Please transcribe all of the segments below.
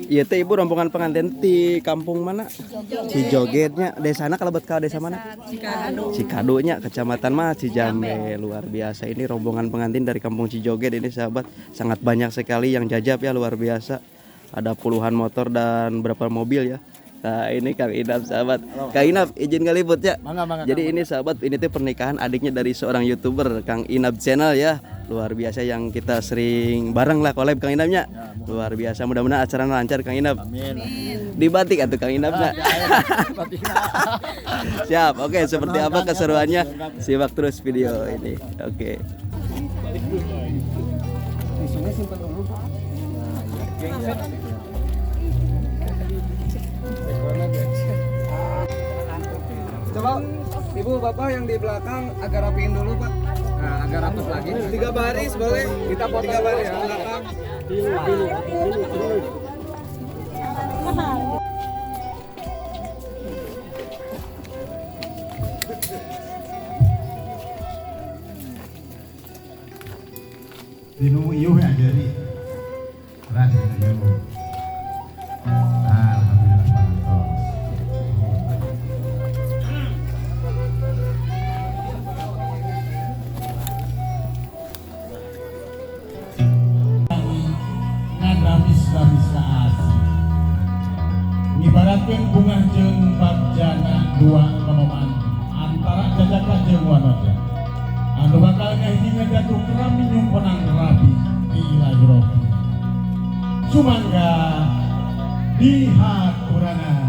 Ieu teh ibu rombongan pengantin di kampung mana? Cijogetnya. Desana kalebet ka desa mana? Cikadu. Cikadunya, kecamatan mah Cijambe. Luar biasa ini rombongan pengantin dari kampung Cijoget ini sahabat. Sangat banyak sekali yang jajab ya, luar biasa. Ada puluhan motor dan berapa mobil ya. Nah ini Kang Inap sahabat. Kang Inap izin ngeliput ya. Mangga, mangga, Jadi Kang. ini sahabat, ini tuh pernikahan adiknya dari seorang YouTuber Kang Inap Channel ya. Luar biasa yang kita sering bareng lah collab Kang Inapnya. Ya, luar biasa, mudah-mudahan acara lancar Kang Inap. Amin. Di batik atau Kang Inapnya. Siap. Oke, seperti apa keseruannya? Simak terus video ini. Oke. Coba ibu bapak yang di belakang agak rapiin dulu pak. Nah, agak rapat lagi. 3 baris boleh. Kita foto 3 baris di belakang. Dinu iuh ya jadi ras dinu iuh. Alhamdulillah pantos. Ngadamis-damis kaas. Ngibaratkeun bunga jeung bagjana dua nonoman antara jajaka jeung wanoja. Anu bakal ngahiji ngajatuh kerami nyumpenang rabi di ilahi robi. Sumangga dihaturanan.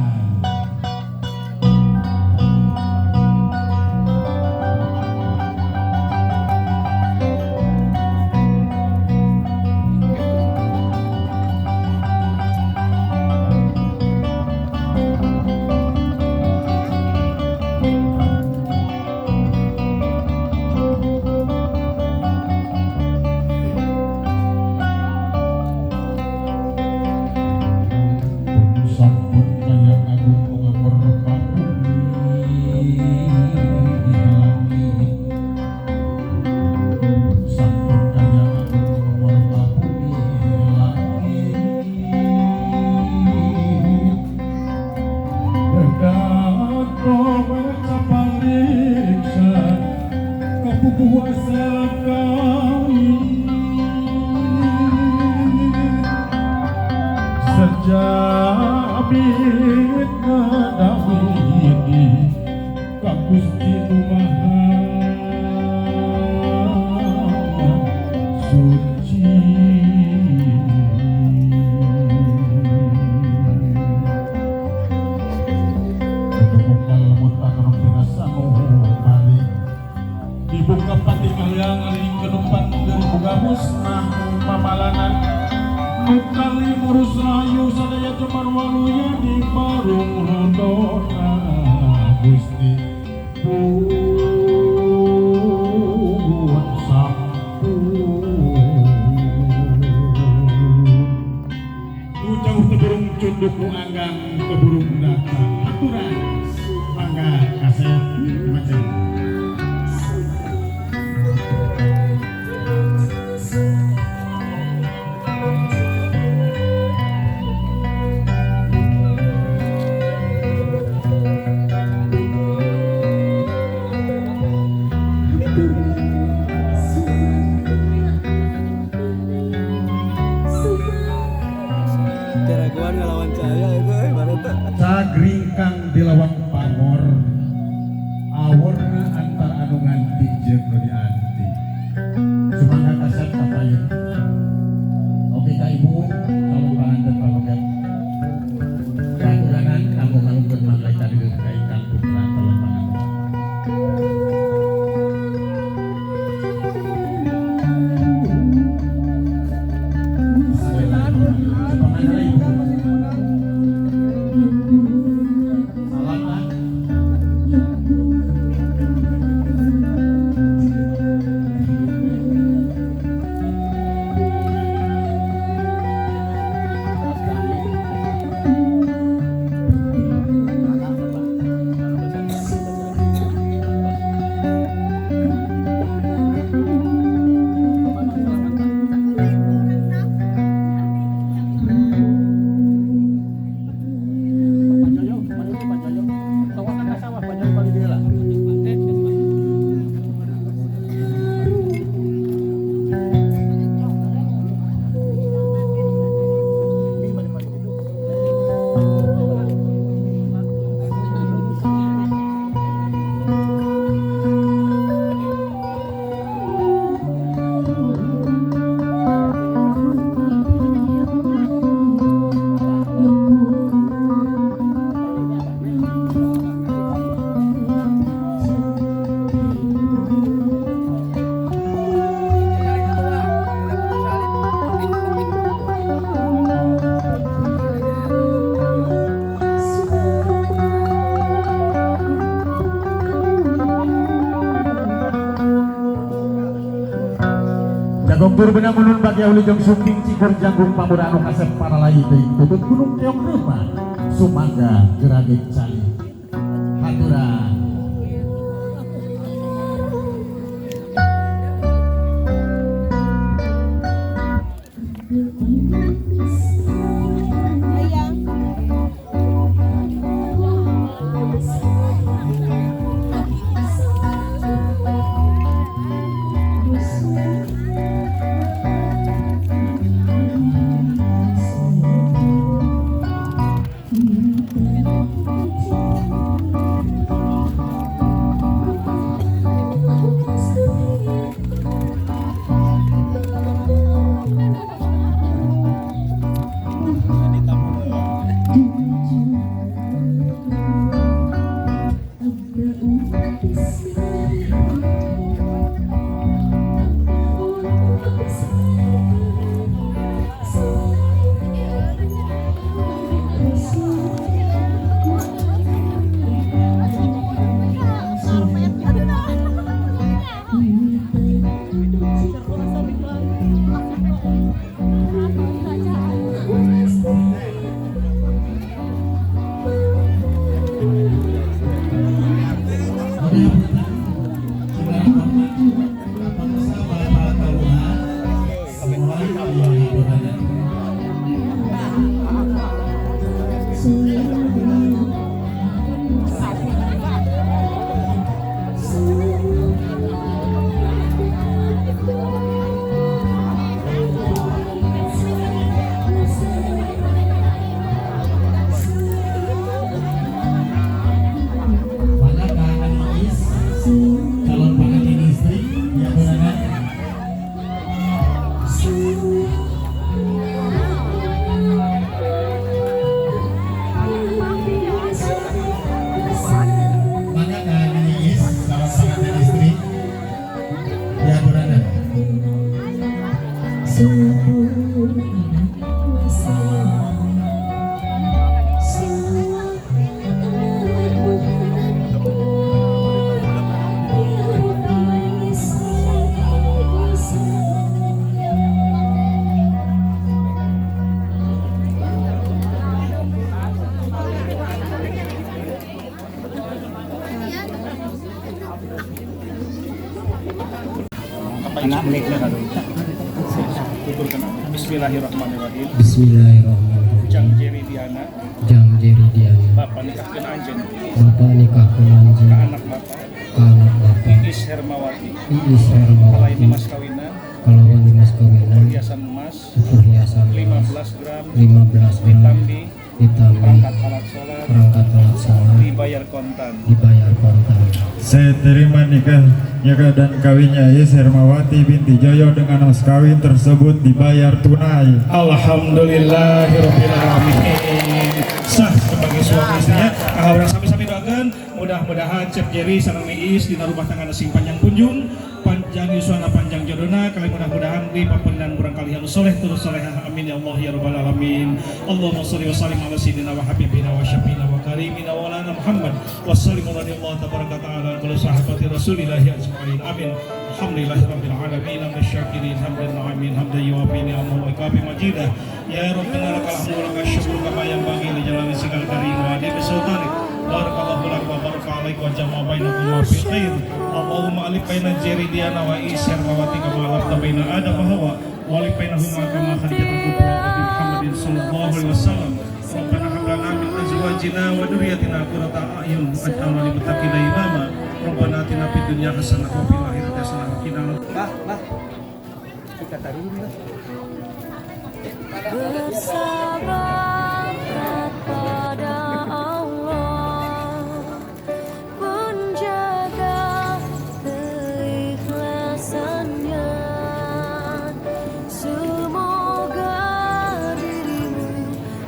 Sampun kaya agung merpati langit. Sampun kaya agung merpati langit. Dekat kowe capariksa kapupuasa kawin. Sejabit ngadawini ka Gusti Nu Maha Suci. Dibuka pati kalian ngaling kenumpang dari buka musnah mamalanan nukali murus rayu sadaya cemar waluya di barung rodona Gusti pun sampun nu jauh teburung cunduk nu anggang teburung datang aturan mangga kasep macam. Keraguan ngelawan cahaya itu mana tuh? Cagringkang di lawang pamor aworna antar anu nganti jeung nu dianti. Sumangga kasep kapayun. Oke ka ibu calon panganten pameget. Katuranan kanggo ngalungkeun mangga tadi ka ingkang putra calon panganten. Salam ah. Tur benang ulun bagi ahli jong sumping cikur janggung pamura anu kasep paralai teuing tutut gunung keong reuma sumangga gerageng cali haturan. Bismillahirrahmanirrahim. Bismillahirrahmanirrahim. Jang Jerry Diana. Jang Jerry Diana. Bapak nikahkeun anjeun. Bapak nikahkeun anjeun. Ka anak bapak. Ka anak bapak. Iis Hermawati. Iis Hermawati. Kalawan dimas kawinan. Kalawan dimas kawinan. Perhiasan emas. Perhiasan emas. 15 gram. 15 gram. Ditambi. Ditambi. Perangkat alat sholat. Perangkat alat sholat. Dibayar kontan. Dibayar kontan. Saya terima nikahnya dan kawinnya Iis Hermawati binti Joyo dengan mas kawin tersebut dibayar tunai. Alhamdulillahirabbil alamin. Sah sebagai suami istrinya. Orang sami-sami doakan mudah-mudahan Cep Jerry sareng Iis dina rumah tangga sing panjang kunjung, panjang yuswana, panjang jodona, kali mudah-mudahan di papendan murang kali anu soleh terus solehah. Amin ya Allah ya rabbal alamin. Allahumma sholli wa sallim ala sayyidina wa habibina wa syafiina wa karimina wa lana Muhammad wa sallimu radhiyallahu tabaraka ta'ala ala sahabati rasulillahi ajmain. Amin. Alhamdulillahirabbil alamin, hamdan syakirin, hamdan amin, hamdan yuwafi ni'amahu wa ikafi majidah. Ya rabbana lakal hamdu wa lakal syukru kama yanbaghi li jalali wajhikal karim wa li sultanik. Barakallahu lak wa baraka alaik wa jama'a bainakum wa fi khair. Allahumma alif baina Jerry Diana wa Iis Hermawati kama alafta baina Adam wa Hawa wa alif bainahuma kama khadijah kubra Nabi Muhammadin sallallahu alaihi wasallam. Rabbana hab lana min azwajina wa dzurriyyatina qurrata a'yun waj'alna lil muttaqina imama. Rabbana atina fid dunya hasanah wa fil akhirati hasanah wa qina. Bah, bah. Kita taruh dulu. Bersabar kepada Allah, menjaga keikhlasannya. Semoga dirimu,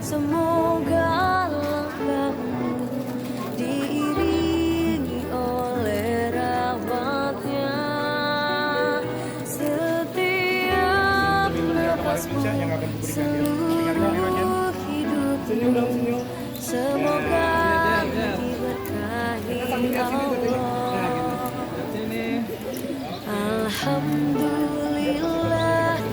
semoga langkahmu diiringi oleh rahmatnya. Setiap nafasmu, seluruh hidupmu, semoga diberkahi Allah. Alhamdulillah.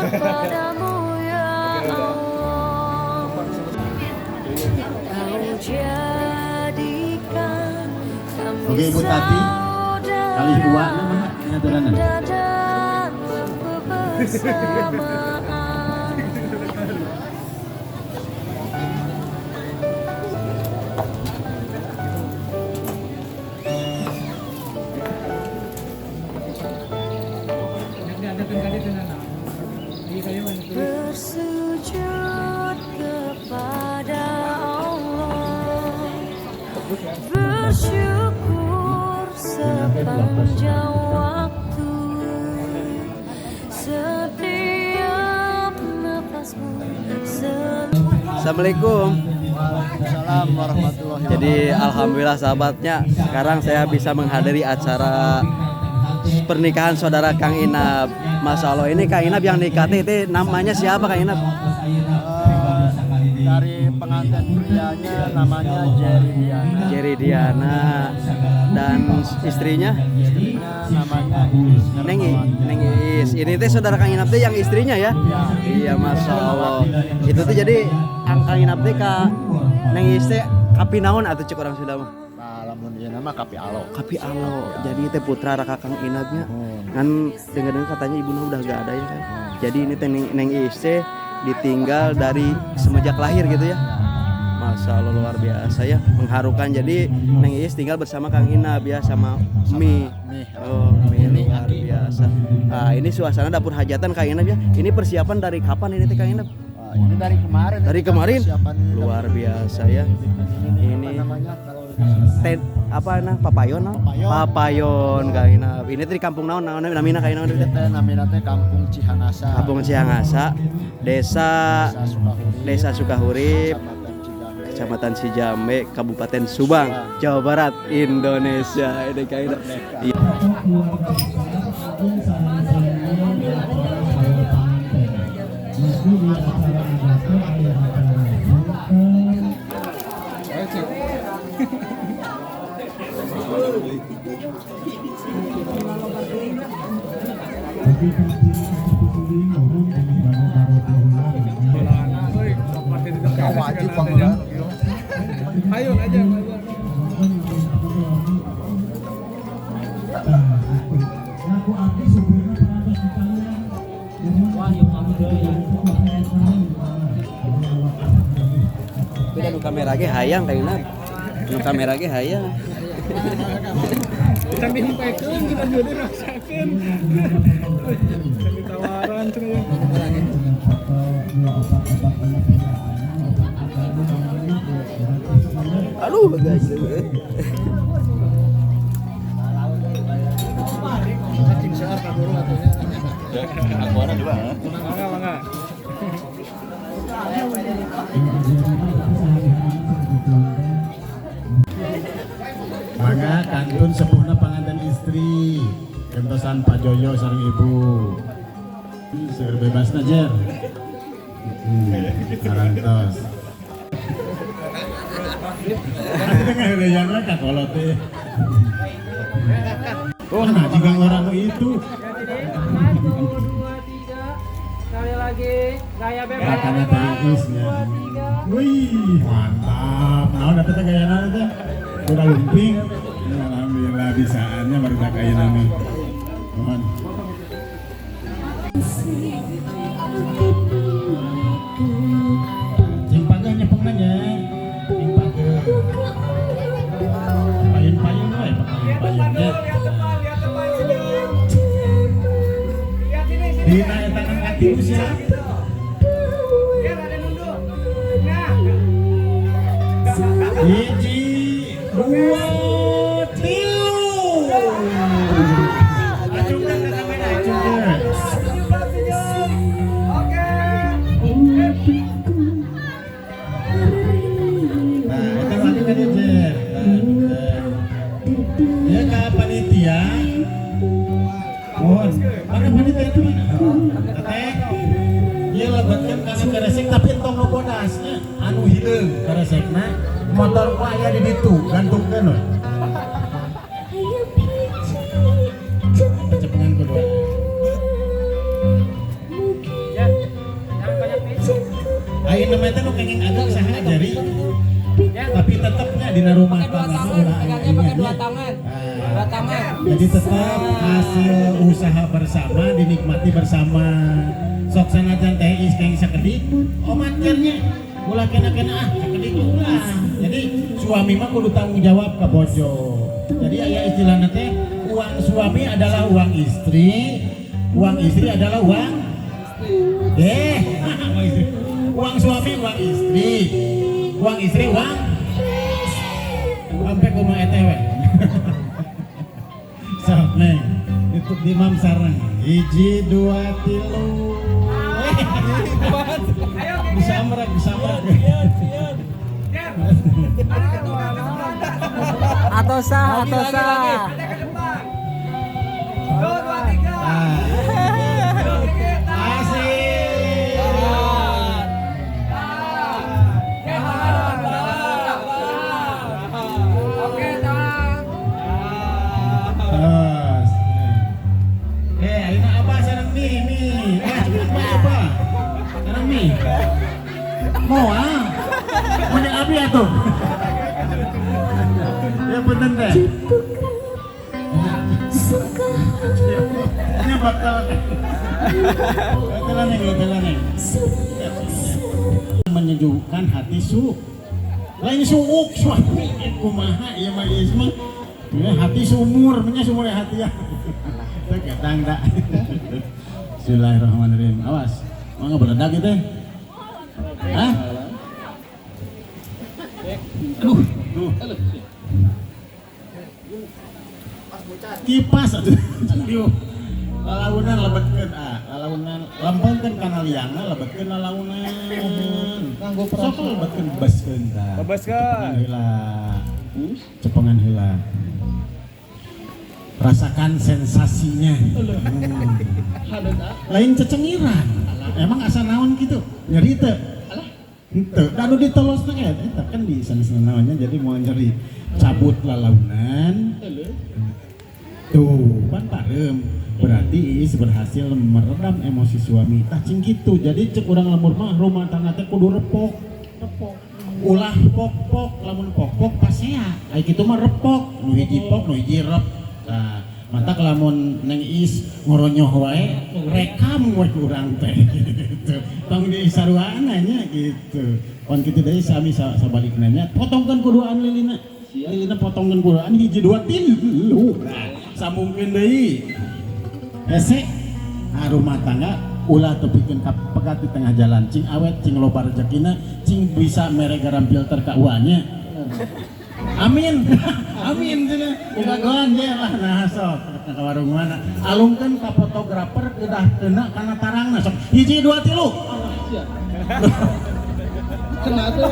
Kepadamu ya Allah, Kau jadikan kami Oke, Ibu Tati. Kali dua nama ngaturanna. dan kebersamaan. Bersujud kepada Allah, bersyukur sepanjang waktu, setiap nafasmu. Assalamualaikum. Waalaikumsalam warahmatullahi wabarakatuh. Jadi alhamdulillah sahabatnya, sekarang saya bisa menghadiri acara pernikahan saudara Kang Inap. Masya Allah, ini Kang Inap yang nikah itu namanya siapa Kang Inap? Dari pengantin prianya namanya Jerry Diana. Jerry Diana. Dan istrinya? Istrinya namanya Iis. Neng Neng Iis. Ini teh saudara Kang Inap teh yang istrinya ya? Iya, Masya Allah. Itu tuh jadi Kang Inap teh ka Neng Iis teh kapi naon atuh cek orang Sunda mah? Nah, lamun ieu nama kapi alo. Kapi alo. Jadi teh putra raka Kang Inapnya. Kan dengar-dengar katanya ibunya udah gak ada ya kan. Jadi ini teh Neng Iis teh ditinggal dari semenjak lahir gitu ya. Masya Allah, luar biasa ya, mengharukan. Jadi Neng Iis tinggal bersama Kang Inap ya, sama Mi. Oh, Mi luar biasa. Nah, ini suasana dapur hajatan Kang Inap ya. Ini persiapan dari kapan ini teh Kang Inap? Wah, ini dari kemarin. Dari kemarin. Persiapan Luar biasa ya. Ini Ini apa namanya kalau ten apa nah papayon nah? Papayon. Papayon Kang Inap. Ini teh di kampung naon naon namina Kang Inap ini teh namina teh Kampung Cihangasa. Kampung Cihangasa, Desa Desa Sukahurip. Desa Sukahurip, Kecamatan Cijambe. Kecamatan Cijambe, Kabupaten Subang, Jawa Barat, Indonesia. Ini Kang Inap. Iya. Wajib banget. Ayo aja. Beda nu kamera ge hayang Kang Inap. Nu kamera ge hayang. Can dihimpekeun kita jadi rasakeun. Can ditawaran cenah ya. Aduh, guys. Mangga mangga. Mangga kantun sepuhna panganten istri gentosan Pak Joyo sareng ibu. Seur bebasna jer. Karantos. Tengah ka kolot teh. Oh, nah jika orang itu. 1, 2, 3. Sekali lagi gaya bebas. Katanya teh ya. Wih, mantap. Naon eta teh gayana teh? Udah lumping. Alhamdulillah bisaannya baru tak kaya nama. Mohon. Cing pageh nyepengna nya. Cing pageh. Payun-payun we, payun-payunnya. Lihat depan, lihat depan senyum. Lihat sini, sini. Dina eta kan katilu sia. Biar ada nunduk. Nah. Hiji, dua, tilu. Acungkeun ka kamera, acungkeun. Senyum, senyum. Oke. Nah, eta mati kan ya, Jer. Nah, bener. Ya ka panitia. Mohon. Mana panitia itu mana? Teteh. Ieu lebetkeun kana keresek tapi entong nu bodasnya anu hideung keresekna motor ku aya di ditu gantungkeun we. Cepengan kedua. Ayeuna mah teh nu kenging ageng saha jari. Tapi tetepnya dina rumah tangga ulah aya pakai dua tangan. Dua tangan. Jadi tetap hasil usaha bersama dinikmati bersama. Sok sanajan teh Is kenging sakedik, omat nya ulah kena-kena ah sakedik ulah. Jadi suami mah kudu tanggung jawab ke bojo. Jadi aya istilahna teh uang suami adalah uang istri, uang istri adalah uang uang suami uang istri, uang istri uang sampai kumaha eta we. Sok neng itu di mam sareng 1 2 3. Bisa merek, bisa merek. Atau sah, atau sah. 2 2 3. Asik. Oke, tangan. Terus. Ayeuna abah sareng mi. Cepet abah. Sareng mi. Moal. Mun abi atuh. Ya punten teh. Ini bakal telan neng. Menyejukkan hati su. Lain suuk suami kumaha ieu mah ieu mah. Ya, hati sumur, nya sumur hati ya. Teu ketang da. Bismillahirrahmanirrahim. Awas, mau ngebeledak gitu. Hah? Aduh, tuh. Kipas atuh. Lalaunan lebetkeun ah, lalaunan lempengkeun kana liangna lebetkeun lalaunan. Sok lebetkeun beskeun tah. Bebaskeun. Heula. Cepengan heula. Rasakan sensasinya. Lain cecengiran. Emang asa naon gitu? Nyeri teu? Henteu. Da nu ditelosna eta kan di sanesna naonnya jadi mau nyeri. Cabut lalaunan. Tuh, pan pareum. Berarti Iis berhasil meredam emosi suami. Tah cing kitu. Jadi cek urang lembur mah rumah tangga teh kudu repok. Repok. Ulah pok-pok, lamun pok-pok pasea. Ai kitu mah repok, nu hiji pok, nu hiji rep. Nah, matak lamun Neng Iis ngoronyoh wae rekam we urang teh gitu. Tong di saruana nya gitu. Pon kitu deui sami sabalikna nya potongkeun kuduaan lilina. Lilina potongkeun kuduaan 1 2 3. Nah, sambungkeun deui. Hese rumah tangga ulah tepikeun ka pegat di tengah jalan, cing awet, cing loba rezekina, cing bisa mere garam filter ka uanya. Amin. Amin cenah. Bogagoan ge lah nah sok ka warung mana. Alungkeun ka fotografer kedah kena kana tarangna sok 1 2 3. Kena tuh.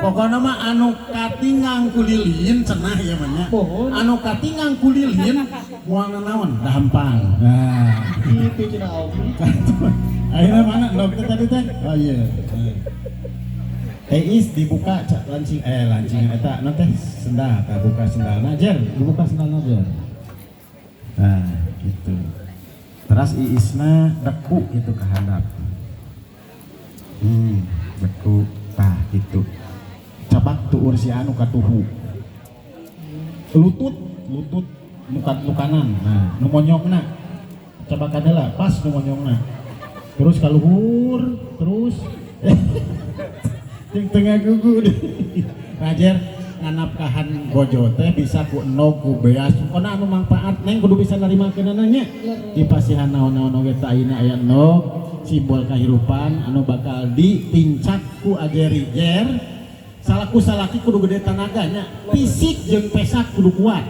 Pokokna mah anu katingang ku lilin cenah ieu mah nya. Anu katingang ku lilin moal nanaon dahampang. Nah, itu cenah Obi. Ayeuna mana endog teh tadi teh? Oh iya. Teh Is dibuka lancing lancing eta naon teh sendal, tah buka sendalna jer, dibuka sendalna jer. Nah, gitu. Teras Iisna deku gitu ke handap. Deku tah gitu. Cabak tuur si anu katuhu. Lutut, lutut nu kanan. Nah, nu monyongna. Cabakan heula pas nu monyongna. Terus ka luhur, terus jeung tengah gugu. Rajer nganapkahan bojo teh bisa ku endog ku beas. Pokona anu mangpaat neng kudu bisa narimakeunana nya. Dipasihan naon-naon oge teh ayeuna aya endog simbol kahirupan anu bakal ditincak ku ajeri jer. Salaku salaki kudu gede tanaganya, fisik jeung pesak kudu kuat.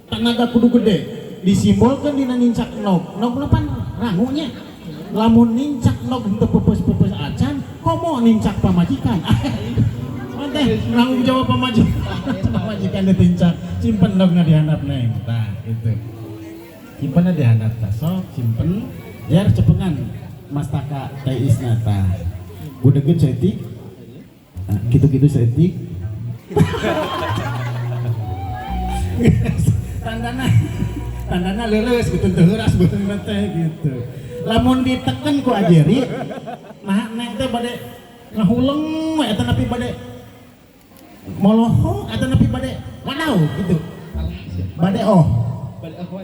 Tanaga kudu gede. Disimbolkeun dina nincak endog. Endog pan rangunya. Lamun nincak endog henteu peupeus-peupeus acan, komo nincak pamajikan. Teh tanggung jawab pamajikan. Pamajikan ditincak, simpen endogna di handap neng. Tah gitu. Simpenna di handap tah sok simpen jer cepengan mastaka teh Isna tah. Gudegeun saeutik. Nah, gitu-gitu saeutik. Tandana leuleus gitu teu heuras beuteung teh gitu. Lamun diteken ku Ajeri, nah neng teh bade ngahuleng we eta nepi bade molohok eta nepi bade wadaw gitu. Bade oh.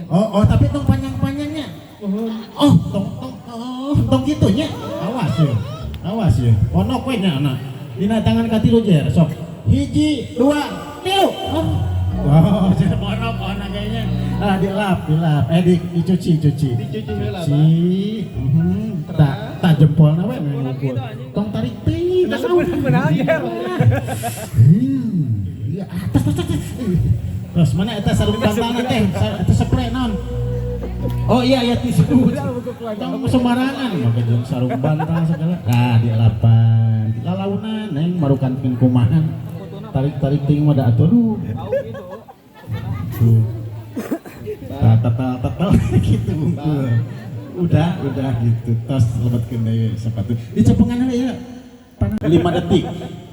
Oh, oh tapi tong panjang-panjangnya. Oh, tong tong oh, tong kitu nya. Awas ya. Awas ya. Ponok we nya anak. Dina tangan katilu jer sok. 1, 2, 3. Oh. Wow, jadi ponok anak kayaknya. Ah, dilap, dilap. Dicuci, cuci. Dicuci heula, Pak. Tak tak jempolna we ngumpul. Tong tarik teuing. Kita sebenarnya jer. Iya, atas atas atas. Terus mana eta sarung bantalna teh? Eta spray naon? Oh iya iya tisu. Tong sembarangan make jeung sarung bantal segala. Nah, dilapan. Lalaunan neng marukan kumahan. Tarik-tarik ting mah da atuh aduh. Tuh. Tatal-tatal gitu bungkul. Udah gitu. Tos lebetkeun deui sepatu. Dicepengan heula ya. 5 detik.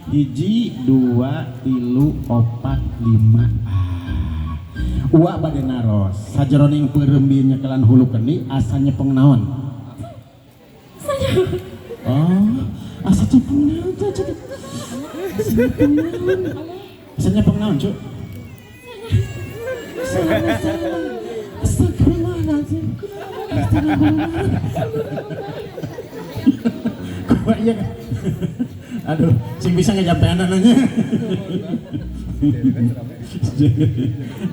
1, 2, 3, 4, 5. Ah. Uwa bade naros. Sajeroning peureum bieu nyekelan hulu kendi asa nyepeng naon? Oh, asa nyepeng naon teh cek. Asa nyepeng naon? Asa nyepeng naon, Cuk? Astagfirullahaladzim. Astagfirullahaladzim. Kumaha ieu? Aduh, sing bisa ngejampean nanya.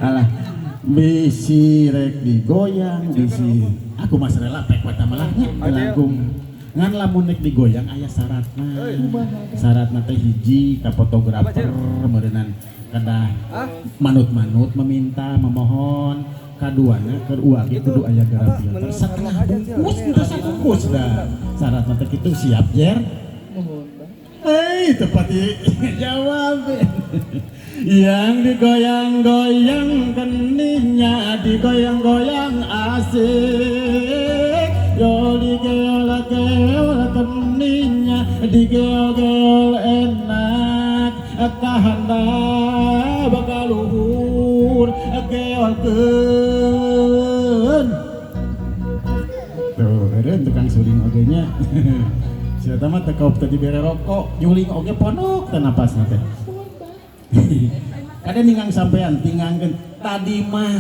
Alah, bisi rek digoyang, bisi. Aku mas rela pek we tamalahnya langkung. Ngan lamun rek digoyang aya syaratna. Syaratna teh hiji ka fotografer meureunnan kedah manut-manut meminta, memohon. Kaduana keur uang ge kudu aya garapia. Setengah bungkus, udah sabungkus dah. Syaratna teh kitu siap jer. Hei, tepat jawab. Yang digoyang-goyang kendinya, digoyang-goyang asik. Yo digeol-geol kendinya, digeol-geol enak. Kahandap kaluhur geolkeun. Tuh, eureun tukang suling oge nya. Siapa mah teu kaup teh dibere rokok, nyuling oge ponok teh napasna teh. Kade ninggang sampean tinggangkeun tadi mah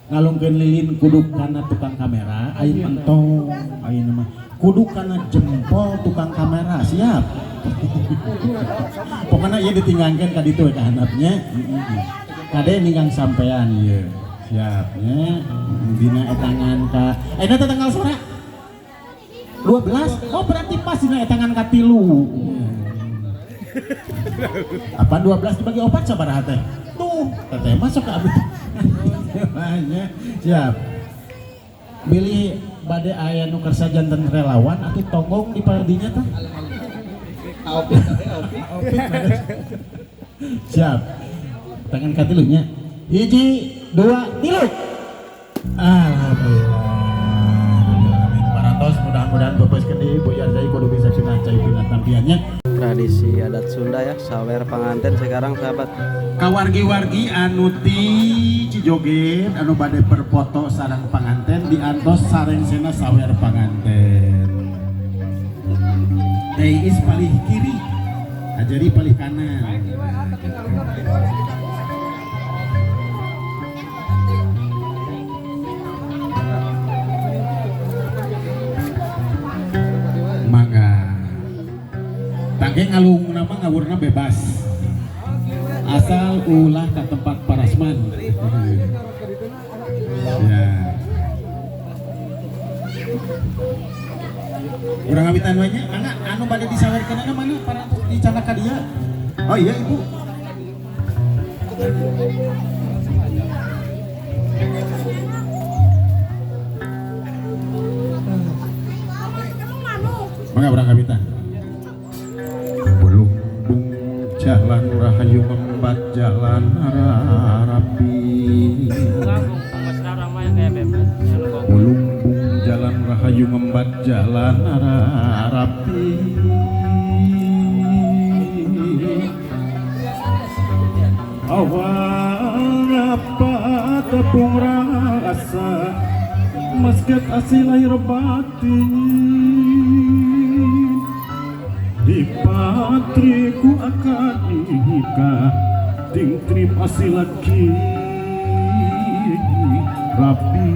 ngalungkeun lilin kudu kana tukang kamera, ayeuna entong, ayeuna mah kudu kana jempol tukang kamera, siap. Pokokna ieu ditinggangkeun ka ditu ka handapnya. Kade ninggang sampean ieu. Siap nya. Dina etangan ka ayeuna teh tanggal sabaraha? 12. Oh berarti pas dina etangan ka 3. Apa 12 dibagi 4 sabaraha teh? Tuh, teteh masuk ke abdi. Siap. Bilih bade aya nu kersa janten relawan atuh tonggong di paldinya teh. Siap. Tangan ka 3 nya. 1, 2, 3. Alhamdulillah. Parantos mudah-mudahan bebas kendi Bu Yarzai kudu bisa cenah cai pina tampiannya. Tradisi adat Sunda ya, sawer panganten sekarang sahabat. Kawargi-wargi anu ti Cijoget anu bade berfoto sareng panganten diantos sarengsena sawer panganten. Teh Is palih kiri, Ajari palih kanan. Mangga. Tangke ngalung nama ngawurna bebas. Asal ulah ke tempat parasman. Ya. Urang ngawitan we nya, mangga anu bade disawerkeun mana para dicandak ka dieu. Oh iya Ibu. Mangga urang ngawitan. Bulumbung jalan rahayu ngembat jalan rapi. Bulumbung jalan rahayu ngembat jalan rapi. Awal apa tepung rasa Masjid asih lahir batin dipatri ku akad nikah ting trip asih laki rapi.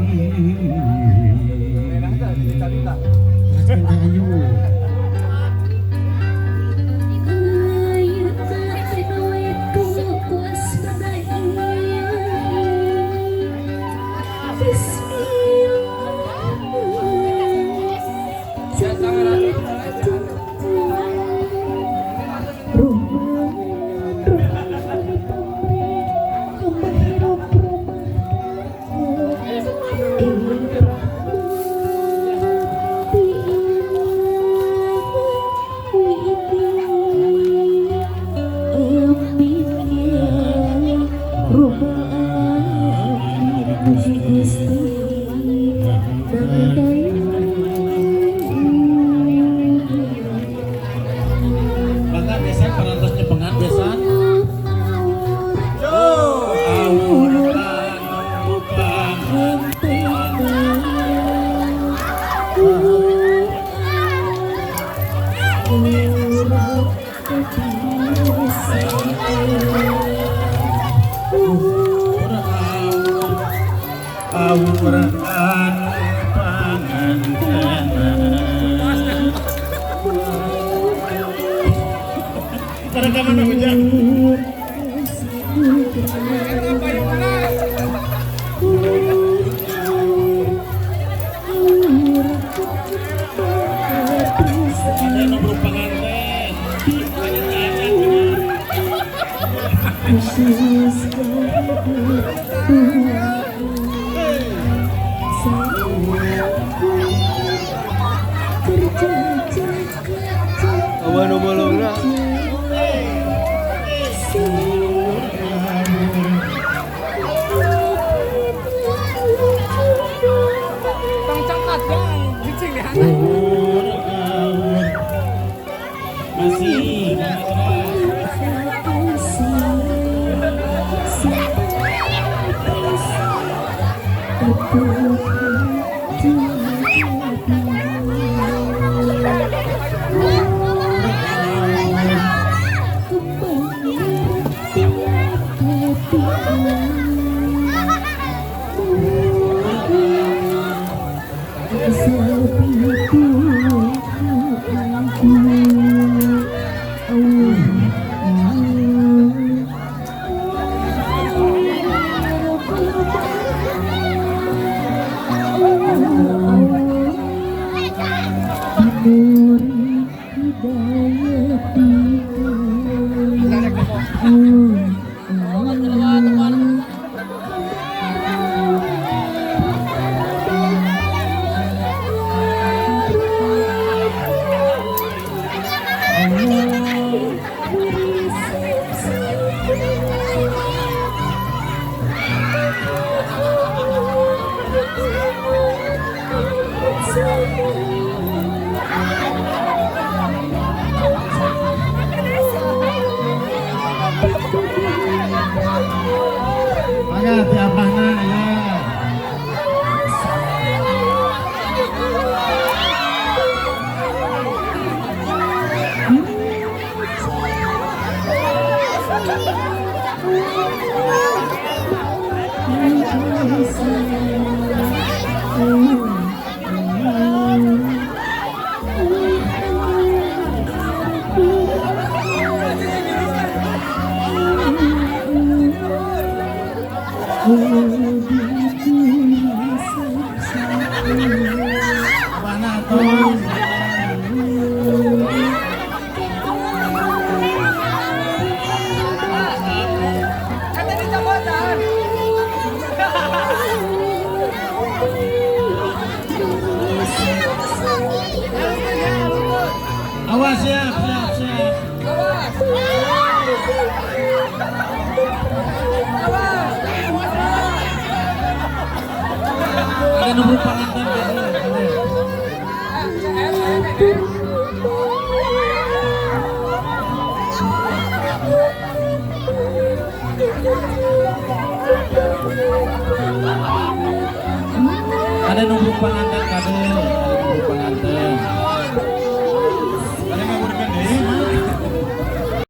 Awas, siap, siap, siap. Awas. Awas. Ada nomor pengantin. Ada nubruk panganten kade.